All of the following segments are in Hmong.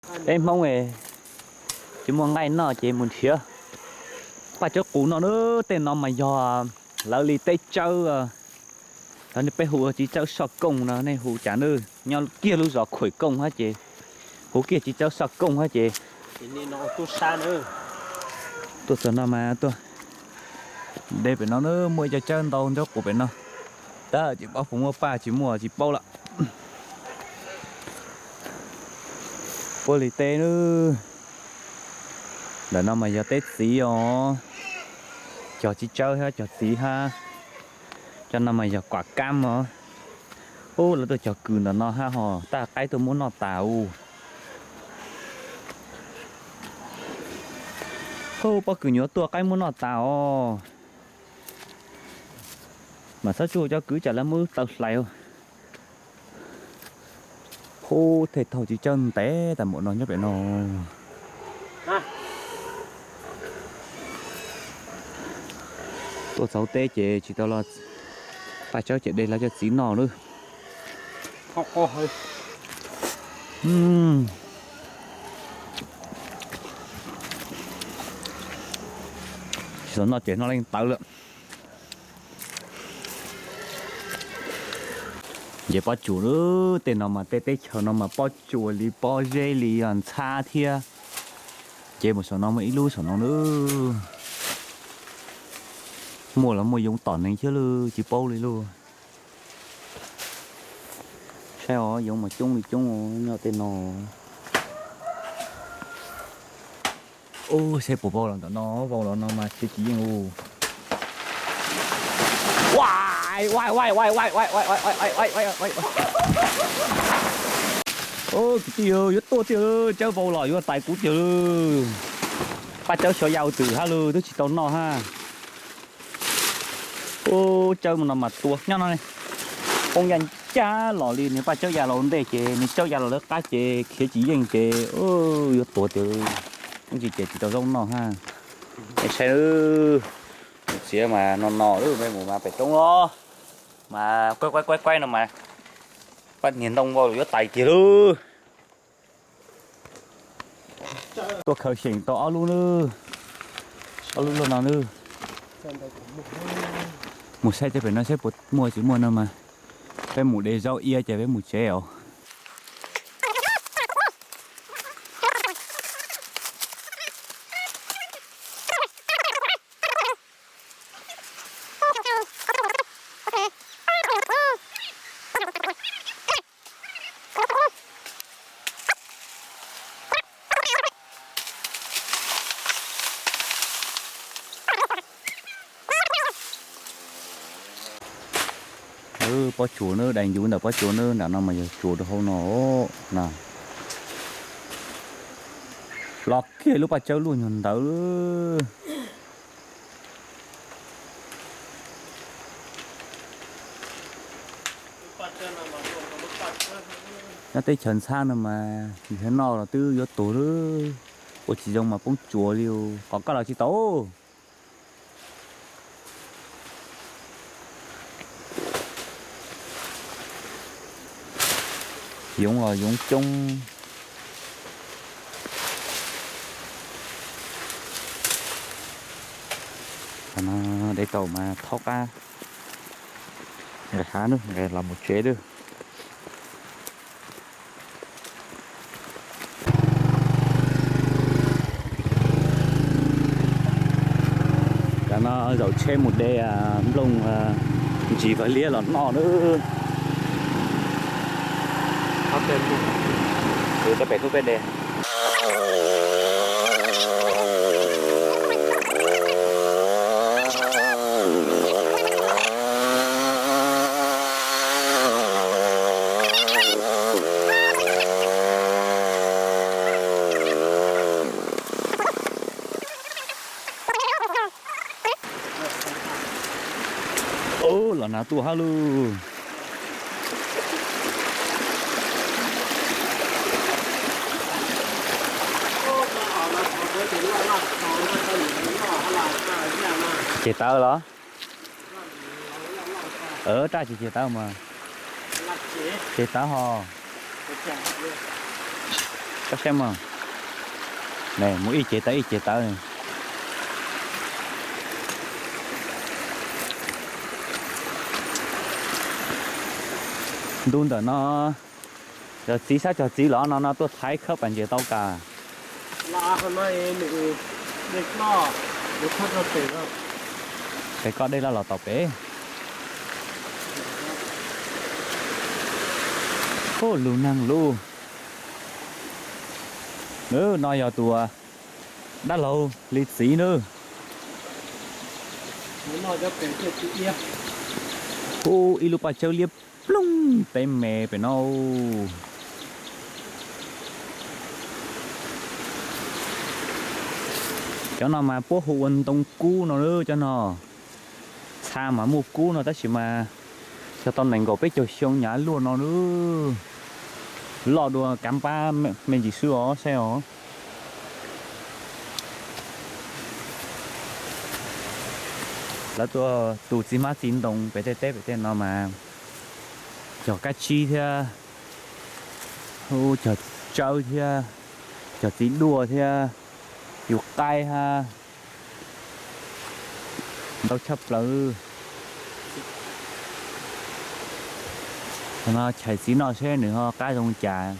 Peb Hmoob tsis muaj nqaij noj ces mus nrhiav paj tsawb qus no na. Tej no mas yog lawv li teb tsawb, lawv peb hu ua txiv tsawb soj kooj no, nej hu cas na? Nyob kiag lub zos Khuam Kooj hab ces hu kiag txiv tsawb soj kooj hab ces. Tuaj txog no mas tuaj de pem no na, muaj ib co tsawb ntau nraub qaum pem no. Tab sis pab puas muaj paj tsis muaj tsis paub lawm. Puab li teb na. Ntawm no mas yog teb txiv os, cog txiv tsawb hab cog txiv hab. Cov no mas yog kuam kab os. Ub, lawv tuaj cog kws ntawm no hab ho, tab qaib tuaj muab noj tas ub. Ub, pob kws nyuam tuaj qaib muab noj tas os. Mas txhob tsuj cov kws tsam lawv muab taw hlais. Ub, tej thaum txiv tsawb ntev tas npaum no nyob pem no. Tuaj txog teb ces tsis tau los paj tsawb ces de los cov txiv noj lawm. Tsis tau noj ces noj leej tawv lawm. Ces pob tsuas lawm, tej no mas tej teb chaws no mas pob tsuas li pob zeb li ntxhab thiab. Ces mus saum no muaj ib lub saum no lawm. Muaj los muaj yoov tom neeg thiab lawm tsis paub li lawm. Saib os, yoov mas coob li coob nyob tej no. Ub, saib puas vau los ntawm no, vau los no mas khiav tsis yeej ub. Kwv tij, yuav tuaj tiag, tsawb vau los yuav tais kuv tiag. Paj tsawb xyov ya ua twg hab lawm, twb tsis tau noj hab. Ub, tsawb no mas tua nyob no, poob ya ncaj los li, nws paj tsawb ya los ua ntej ces nws tsawb ya los lawv qab ces khiav tsis yeej ces yuav tuag tiag. Ub, tsis ces tsis tau zaub noj hab. Es saib, txiav mas no no lawm, peb mus mas pem roob los mas quaib quaib quaib quaib no mas paj niag ntoo vau los yuav tais kiag lawm. Tuaj khaws xyeem tau ob lub nawb, ob lub luaj no nawb. Mus saib tej pem no saib puas muaj tsis muaj no mas peb mus de zaub iab ces peb mus tsev os. Pob tsuas nawb, dai ncuv ntawm pob tsuas nawb, nram no mas yog tsuas rau hauv no na. Los kiag lub paj tsawb luaj nyuag ntawd. Nyob teb chaws ntxhab no mas yog noj los twb yuav tuag lawm, ua tsis zoo mas poob tsuas li, qhov kaj los tsis tau. Yoov los yoov coob. Qhov no de tau mas thaub qab. Nqes hav nawb, nqes los mus tsev nawb. Tam no zaum tsheb mus de nplooj ntsis vaj liab los noj nawb. Peb pem hnub peb de. Ub, los hnav tuaj hab lauj. Ceg tawv los? Raj tsis ceg tawv mas. Ceg tawv ho. Koj saib mog, mus ib ce tawv ib ce tawv. Ntu ntawm no, cov txiv sab cog txiv los no no tuaj thaiv khawb pas ntses tau kas. Pem koj dej laj los tau pem. Ub, lug neeg lug. Nws no yog tus dab laug li txiv nws. Ub, ib lub paj tsawb liab ploog teb me pem no. Cov no mas puab hu ua ntoo kub no, cov no. Txha mas muaj kub no tab sis mas yog tau nees nkaum peb caug xyoo nyav luaj no, loj dua kav npab me ntsis xwb os, saib os. Lawv tuaj tu txiv hmab txiv ntoo pem tej teb pem tej no mas cog kab tsib thiab, cog tsawb thiab, cog txiv duaj thiab, yus qaib hab, ntau tshaj plaws. Qhov no chais txiv noj seb nws ho qab zoo cas.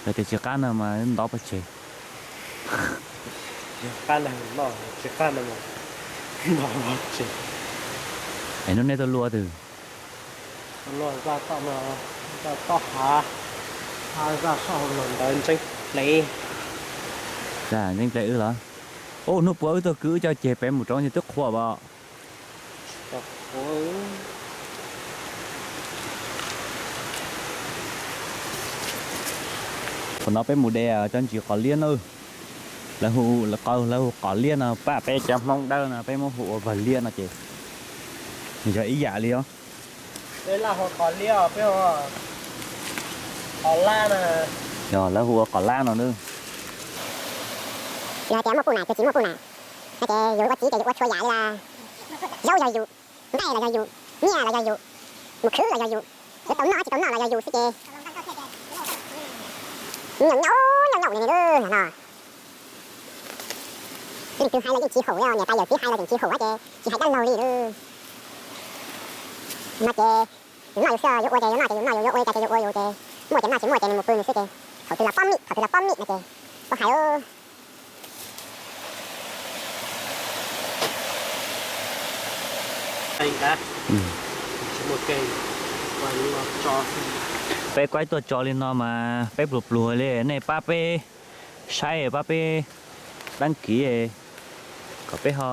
Yog tias tsis qab no mas ntov pov tseg. Es hnub nej tuaj luaj twg? Ntxeev pleb wb los? Ub, hnub puav wb tuaj kwv wb cov ceg pem mus rau ces twb qhuav as. Thaum no peb mus de cov ntsis qos liab na. Lawv hu, lawv hu qos liab no, pab peb cov Hmoob Dawb no peb muab hu ua vawg liab no ces yog ib yam li os. Yog lawv hu ua qos lab no na. Yog tias muaj puj nam, tsis muaj puj nam, no ces yus ua txiv ces yus ua txhua yam li, zaub yog yus, nqaij los yog yus, nyiaj los yog yus, mus khwv los yog yus, yuav tau noj tsis tau noj los yog yus xwb ces nyaum nyaum nyaum nyaum li no. Leej twg hais los yeej tsis haum, niam tais yawm txiv hais los tseem tsis haum ces tsis hais dab laug li. No ces yus noj yus xwb, yuav ua ces yus noj, ces yus noj yus yuav ua li cas ces yus ua yus ces, muaj ces noj, tsis muaj ces nws mus pw nws xwb ces, thaum twg los pob meej, thaum twg los pob meej no ces, puab hais. Peb kuaib tuaj tso li no mas peb pluag pluag li, nej pab peb saib, pab peb dab kiv kom peb ho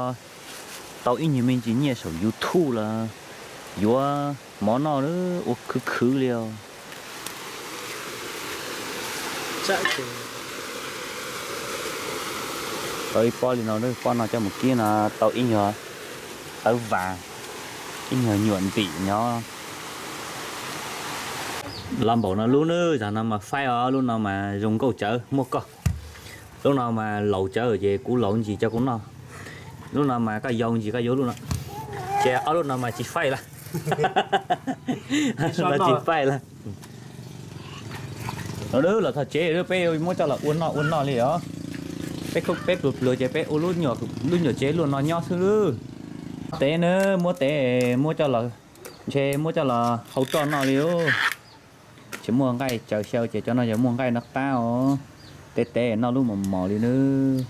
tau ib nyuag me ntsis nyiaj saum YouTube los yuav mov noj ua khwv khwv li os. Tau ib pob li no, pob no coj mus kib no tau ib nyuag tawv vas, ib nyuag nyuam ntim nyob. Los npaum no lub nawb, zag no mas faib os, lub no mas zoo nkauj tsawv muaj koj. Lub no mas laus tsawv ces kuv laus ntsis coj kuv noj. Lub no mas koj yau ntsis koj yuav lub no. Ces ob lub no mas tsis faib lawm. Tsis faib lawm. Los thov tsev peb muab coj los ua noj ua noj li os. Peb pluag pluag ces peb ua lub nyuam tsev luaj no nyob xwb. Tev na, muab tev, muab coj los, ntshe muab coj los hau roj noj li os. Tsis muaj nqaij tsaws xyaw ces cov no yog muaj nqaij no qab os. Tev tev noj lub mos mos li nawb.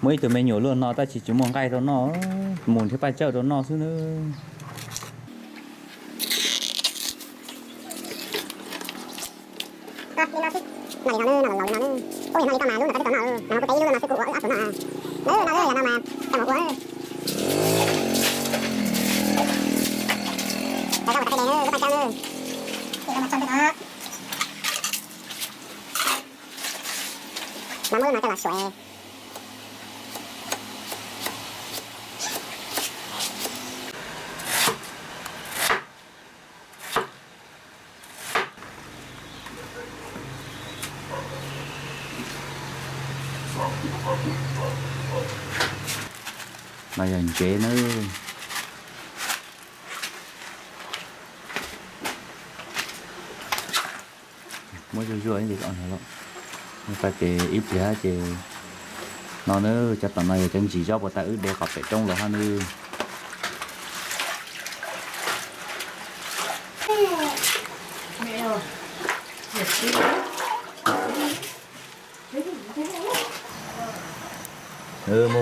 Muaj ib tug me nyuam luaj no tab sis tsis muaj nqaij rau noj, mus nrhiav paj tsawj rau noj xwb nawb. Li no xwb, no li no, no los laus li no. Ub, yog no li koj mas lub no koj twb tau noj, kuv tev ib lub no xwb kuv ua ob tug noj. Lub no yog no mas koj mus ua. Cov zaub mas tau tej de na, lub paj tsawb na. Mas muab lub no coj los suav. Yog ntsev nawb. Muab zuaj zuaj ib ntsis los, ua ces ib pliag ces no nawb, cov tom no yog cov ntsis zaub puas tau wb de qhov pem roob los hab nawb.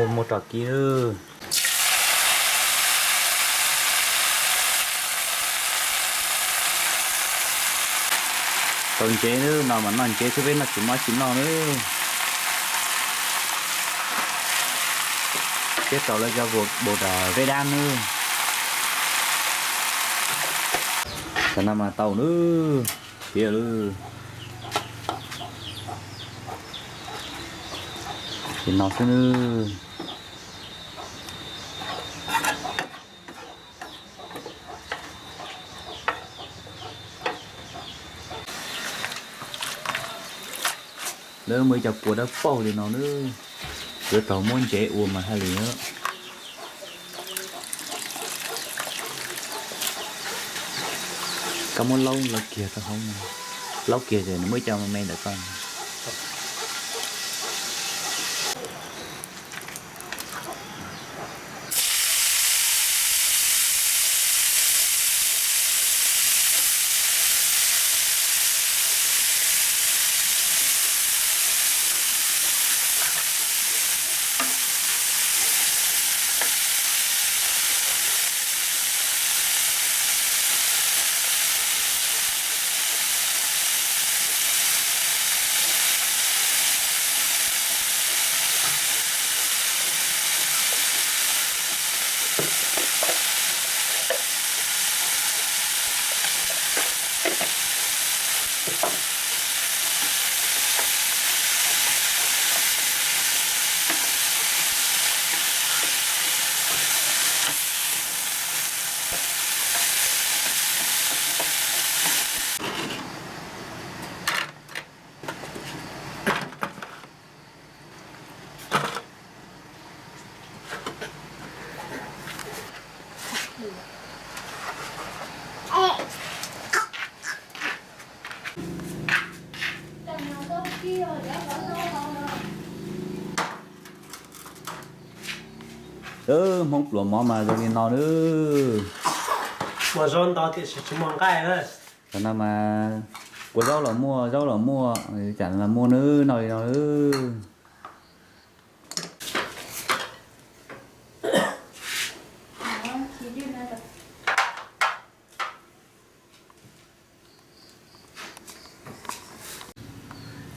Muab rau kib nawb. Tau ntsev nawb, no mas noj ntsev xwb, peb noj tsis muaj tsis noj nawb. Peb tau lawv cov bos dam veb dab nawb. Tam no mas tau nawb, siav lawm. Ces no xwb nawb. Lawv muaj ib co kua dawb paug li no nawb, yuav tau muab ntsev ua mas haj li. Koj muab laub laub kiag rau hauv no, laub kiag ces nws muaj ib co me me ntawm ko. Hmoob pluas mov mas zoo li no nawb. Muaj zaub ntau tiam sis tsis muaj nqaij na. Tam no mas kua zaub los muaj, zaub los muaj, cas los muaj nawb, noj li no nawb.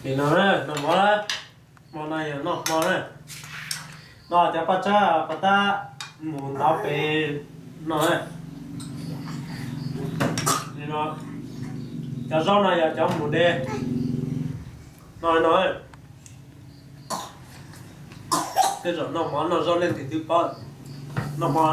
Li no na, noj mov na, hmo no yog noj hmo na, noj cov paj tsab paj tab mus ntov pem no na. Li no, cov zaub no yog cov mus de no no. Tej zaum noj mov noj zaub leej twg twb paub, noj hmo.